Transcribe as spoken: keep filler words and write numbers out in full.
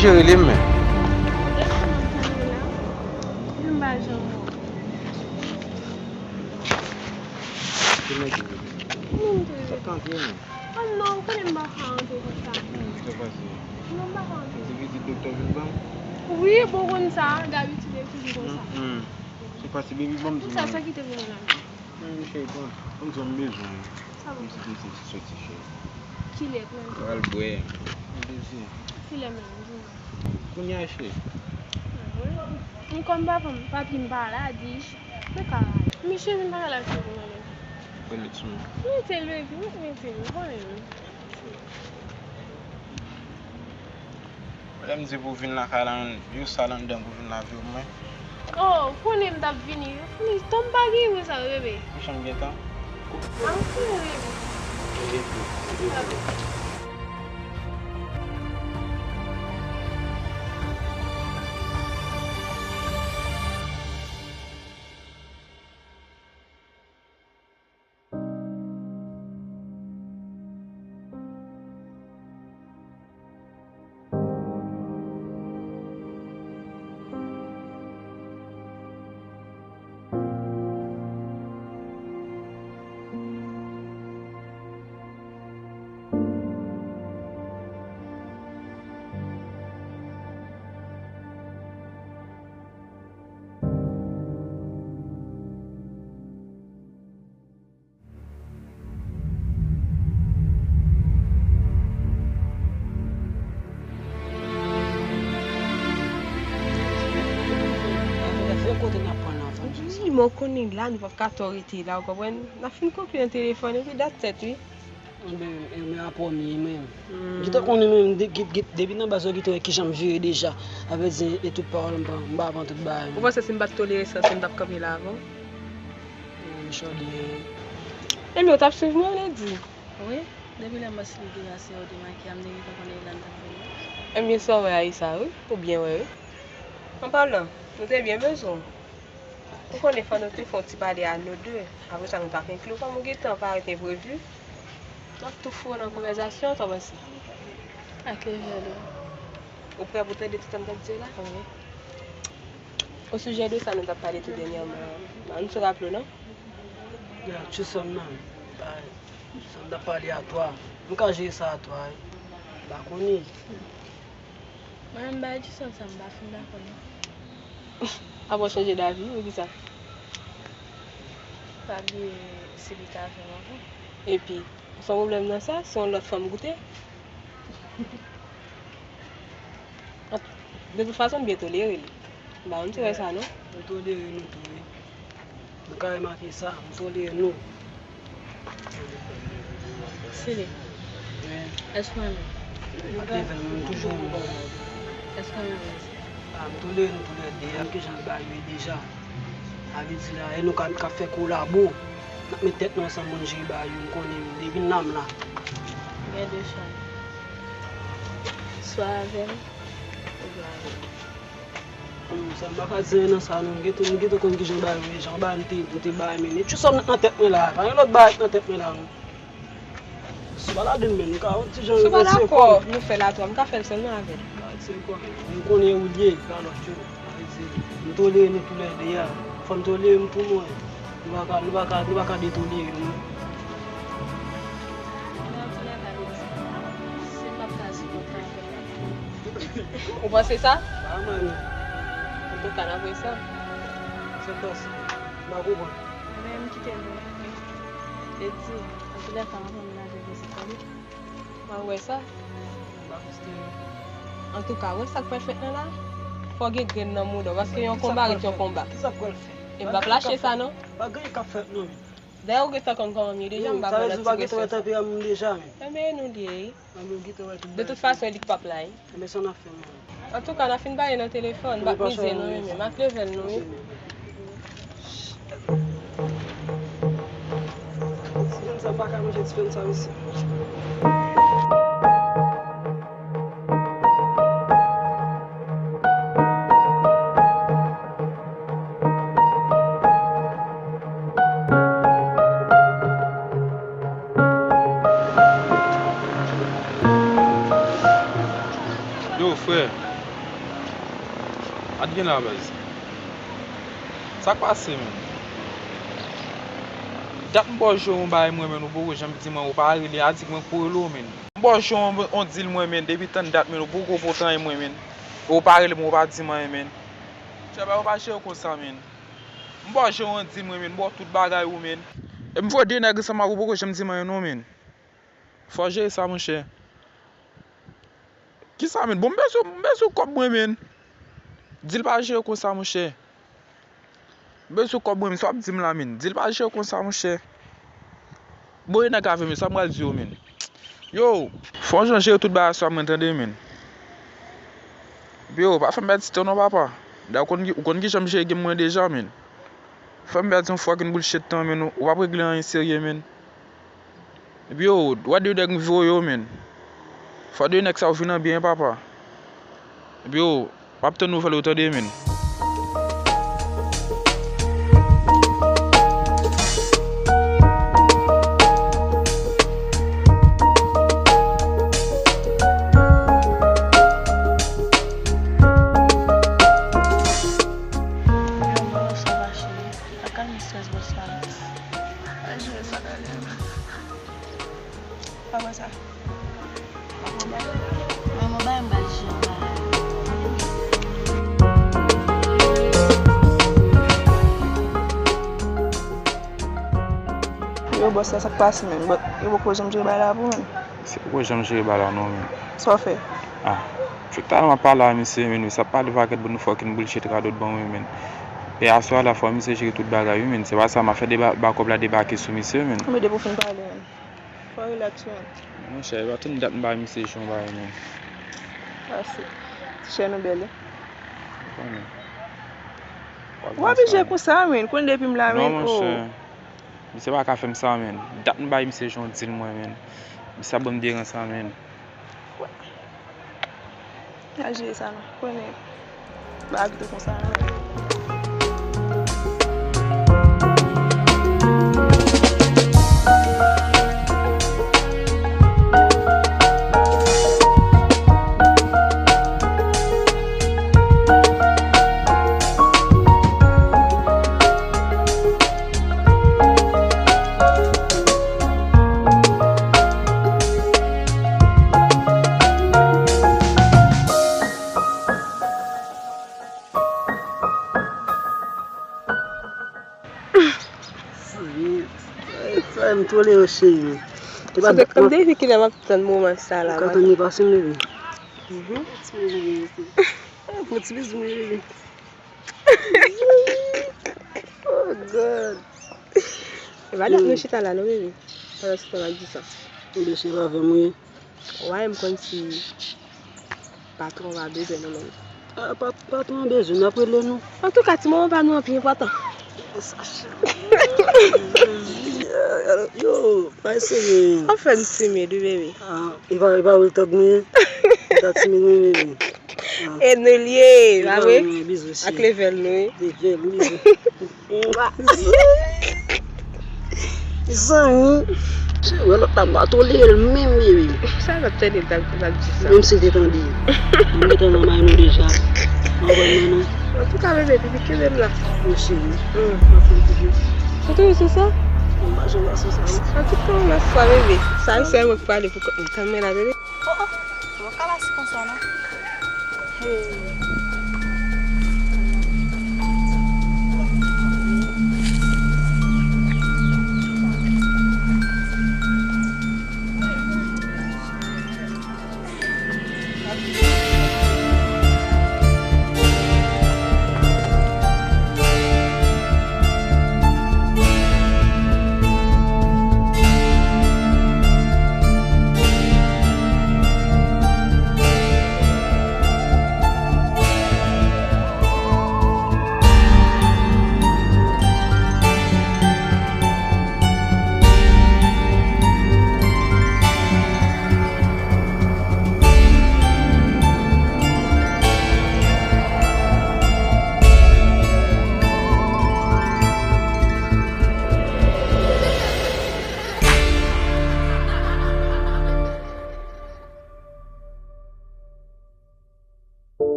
Jere li, men. Sa k antre, men. Ah non, ou konnen m pa ka antre konsa. Hmm, sa pase? Non, m pa ka antre. Ti vizit doktè vin ban m? Wi, bon, konn sa, dabitid e toujou konsa. Hmm, hmm. Sa pase, baby, ban m di. Sa, sa ki te pou mwen la? Men, cheri, pran. Konn sa m bezwen. Sa bon. Yon ti dezi ti soti, cheri. Kilè pou mwen? Pral bwè. Yon dezi. Kilè menm, di mwen. Kounye a, cheri. Ah, wi. M konn papa m, papi m pa la, di, m ka ale. Men cheri, m pa ka lage pou mwen. Mete l sou mwen. Mete l, baby, wi, mete l, mwen konnen l. Lè m di pou w vin lakay la, yon sal anndan pou w vin lave pou mwen. Oh, ou konnen m t ap vini. Wi, tan m pa gen wi sa, bebe. Ou janm gen tan? A, m konnen, bebe. Ok. Fè kote n ap pran nan avan. Wi, men w konnen la, nou p ap ka twò rete la, ou konprann? N ap fin konkli nan telefòn, epi dat tèt, wi. Enben, enben, a pwòmi, mwen. Hmm. Gentan konnen mwen, de-, de-, de-, depi nan baz, ou gentan wè kijan m vire deja. Sa vle di, e tout pawòl, m pa, m pa pran tout bagay. Ou panse si m pa t tolere sa, si m t ap kanpe la avè w? Mwen, m chòde. Enben, ou t ap swiv mwen, vle di? Wi, depi lè m wè Sylvie te pase, ou te make a, m te gentan konnen Ilan t ap vini. Enben, sa w wè a, e sa, wi. Ou byen wè, wi. An palan, nou te byen bezwen w. Ou konnen fò nou te fè yon ti pale a nou de. Apre sa, nou t ap enkli w kòm ou gentan parèt enprevi. N ap tou foure w nan konvèsasyon, sa w panse? Ak levèl ou. Ou prè pou tande tout sa m t ap di w la? Wi. Osijè de sa nou t ap pale tou dènyèman an, nou sou raple w, non? Ya, ti sè m nan. Bay, sa m t ap pale a twa. Nou ka jere sa a twa, wi. M pa konnen. Mwen menm, bay Edison sa, m pa fin dakò non. Apa w chanje davi, poukisa? Pa bliye, se li k avè m avan. Epi, ou san pwoblèm nan sa, se yon lòt fanm goute. De tout fason, m byen tolere li. M pa konn si w wè sa, non? M tolere nou tou, wi. Nou ka remake sa, m tolere nou. Sele, èske w renmen m? Ak levèl mwen, m toujou renmen w. Èske w renmen m? A, m tolere nou toulède, a, m kijan bagay yo ye deja. Sa vle di la, e nou k ap, k ap fè kolabo. N ap met tèt nou ansanm pou n jere bagay yo, m konnen m, depi n la m la. Gen de chwa. Swa avè m, oubyen avè m. Sa m pa ka di anyen nan sa non, m gentan, m gentan konn kijan bagay yo ye, jan bagay nou te, nou te bay men. E ti sòm nan tèt mwen la, pa gen lòt bagay ki nan tèt mwen la non. Si w pa ladann men, nou ka yon ti jan remèsye kò. Si w pa dakò, nou fè l a twa, m ka fè l sèlman avè l. Remèsye kò, m konnen ou lye, pa lòt yo. Sa vle di, m tolere nou toulède a. Fò m tolere m pou mwen. Nou pa ka, nou pa ka, nou pa ka detolere nou. Nan toulède, si m pa ka sipòte avè l. Ou panse sa? Pa mal non. Antouka, n ap wè sa. Sa k pase? M pa konprann. Men m kite l vre. E di, antoulèka, m ap ann lage vizit pa li. M ap wè sa. M pa konsidere. Antouka, wè sa k pral fèt nan la? Fò gen grenn nan mouda w, paske yon konba ret yon konba. Kisa k pral fèt? E m p ap lache sa non. Pa gen anyen k ap fèt non. Dayè ou gentan konn kòman m ye deja, m pa pran lòt ti resòs. Sa vle di ou pa gentan wè tanperaman m deja menm. Enben, e nou li ye, wi. Enben, ou gentan wè tout bagay. De tout fason, e li k p ap la, wi. Enben, se yon afè mwen. Antouka, n a fin pale nan telefòn, m p ap mize non, wi, men m ak levèl nou, wi. Ti jèn sa pa ka manje ti jèn sa, mesye. Yo, frè, Gen la, baz. Sa k pase, menn? Dat m ba w jwe yon bagay mwen, menn, ou poko janm di mwen, ou pa rele, a di mwen pou rele w, menn. M ba w jwe yon, yon dil mwen, menn, depi tann dat, menn, ou poko pote anyen mwen, menn. Ou pa rele m, ou pa di m anyen, menn. Chè, ba ou pa jere konsa, menn. M ba w jwe yon dil mwen, menn, m ba w tout bagay ou, menn. E m voye de nèg ansanm ak ou, poko janm di m anyen, non, menn. Fò w jere sa, monchè. Kisa, menn? Bon, m bezwen, m bezwen kòb mwen, menn. Di l pa jere konsa, monchè. M bezwen kòb mwen, menn, sa w ap di m la, menn. Di l pa jere konsa, monchè. Bon, e nèg avè m, sa m pral di yo, menn. Yo, fò w jan jere tout bagay sa mwen, tande, menn. Epi yo, pa fè m pèdi tan non, papa. Da ou konn ki, ou konn ki jan m jere game mwen deja, menn. Fè m pèdi yon fucking bullshit tan, menn. Ou p ap regle anyen serye, menn. Epi yo, wè de nèg m voye yo, menn. Fò de nèg sa yo vin an byen, papa. Epi yo, m ap tann nouvèl ou, tande, menn. Yo, bro, sa va, cheri? Pa kalme strès bòs la non. Al jwe sa talè. Pa wè sa. Pa wè bagay. Mwen, mwen bay m bay jwe bagay. Yo, bòs la, sa k pase, menn? Bò-, yo poko janm jere bagay la pou mwen. Se poko janm jere bagay la non, menn. Sa w fè? Ah, tout talè m ap pale a misye, menn, misye ap pale yon pakèt bon fucking bullshit radòt ban mwen, menn. E aswè a la fò misye jere tout bagay, wi, menn. Se pa sa, m ap fè deba-, ba kòb la debake sou misye, menn. Mwen depi w fin pale, menn. Fò w relax, menn. Monchè, pa tann dat m bay misye jwe yon bagay, menn. Pase. Ti chè nou bèl, wi. Ou pa oblije konsa, menn. Konn depi m la, menn. Non, monchè. Misye pa ka fè m sa, menn. Dat m bay misye jwe yon dil mwen, menn. Misye ap ban m deran sa, menn. Al jere sa non. Konnen bagay tou konsa non. Sa, sa, m tolere w, cheri. Se te kòm depi kilè m ap tann moman sa la. Ou ka tann li pase m, bebe. Mhm. Fon ti bizou mwen, bebe. Oh God. E pa dat nou chita la non, bebe. Pandan se tan n ap di sa. Bebe, se pa avè m, wi. Wè, m konn si patwon pa bezwen nou menm. Ah, pa, patwon an bezwen, n ap rele nou. Antouka, ti moman pa nou an pi enpòtan. Yo, pa eseye. Ou fè m timid, wi, bebe. Ah, e pa, e pa vre tòg nou ye. Ou ta timid, wi, bebe. Ah. E nou l ye, pa vre? Ak level nou, wi. Level, wi. Zanmi. Se wè lòt la m pa tolere l menm, bebe. Sa lòt tande l t ap, t ap di sa? Menm si l te tande. M gentan nan may nou deja. Mwen konn mwen non. Antouka, bebe, pipi kenbe m la. Mwen cheri. Hmm. Mwen fè l pipi. Ou toujou sou sa? Mwen pa janm pa sou sa, non. Antouka, yon lòt fwa, bebe. Sa, se mwen ki pale pou kont mwen. Tann mwen la, tande. Oh, oh. Mwen kalasi konsa, non. Hey.